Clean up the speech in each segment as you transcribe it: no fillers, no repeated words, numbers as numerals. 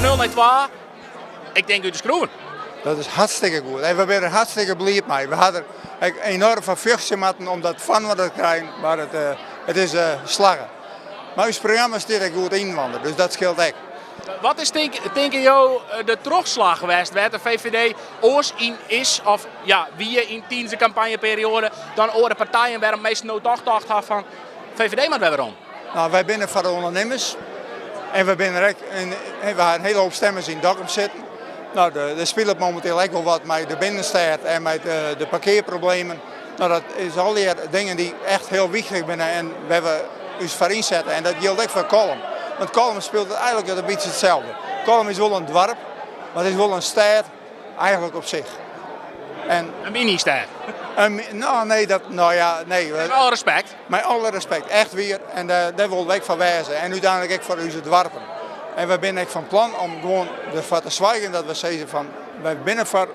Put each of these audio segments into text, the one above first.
Fan 0 nei 2, ik tink út de skroeven. Dat is hartstikke goed en we binne der hartstikke bliid mei. We ha der ek enoarm foar fjochtsje moatten om dat foarinoar te krijen, mar it, it is slagge. Mar ús programma stiet ek goed yninoar, dus dat skeelt ek. Wat is tink, tinke jo de trochslach west wêr't de VVD oars yn is of ja, wie yn tidens de kampanjeperioade dan oare partijen wêrom minsken no toch tocht ha fan VVD moat wer werom? Nou, wy binne foar de ûndernimmers en we binne der ek in, we ha in hiele hoop stemmers yn Dokkum sitten. Nou, der spilet mominteel ek wol wat mei de binnenstêd en mei de, de parkearproblemen. Nou, dat is allegear dingen dy't echt hiel wichtich binne en wêr't we ús foar ynsette. En dat jildt ek foar Kollum. Want Kollum spilet eigentlik in bytsje itselde. Kollum is wol in doarp, mar it is wol in stêd eigentlik op sich. En, in mini-stêd? No, nee, dat, nou ja, nee. Met alle respect. Mei alle respekt, echt wier. En dêr wolle we ek foar wêze. En úteinlik ek foar ús doarpen. En we binne ek fan plan om gewoan derfoar te soargjen dat we sizze fan wy binne foar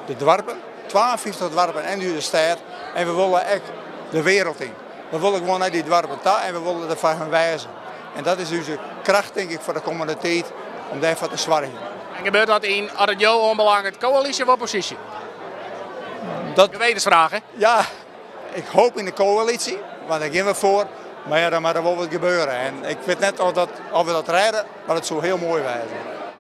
de doarpen, 52 doarpen en ús stêd. En we wolle ek de wereld yn. We wolle gewoan nei dy doarpen ta en we wolle der foar hun wêze. En dat is ús kracht tink ik foar de kommende tiid om dêrfoar te soargjen. En gebeurt dat yn, as it jo oanbelanget, koälysje of opposysje? Dat, Gewetensfraach, hè? Ja, ik hoop yn de koälysje, want dêr gean we foar. Mar ja, dan moat der wol wat gebeure. En ik wit net oft, dat, oft we dat rêde, mar it soe hiel moai wêze.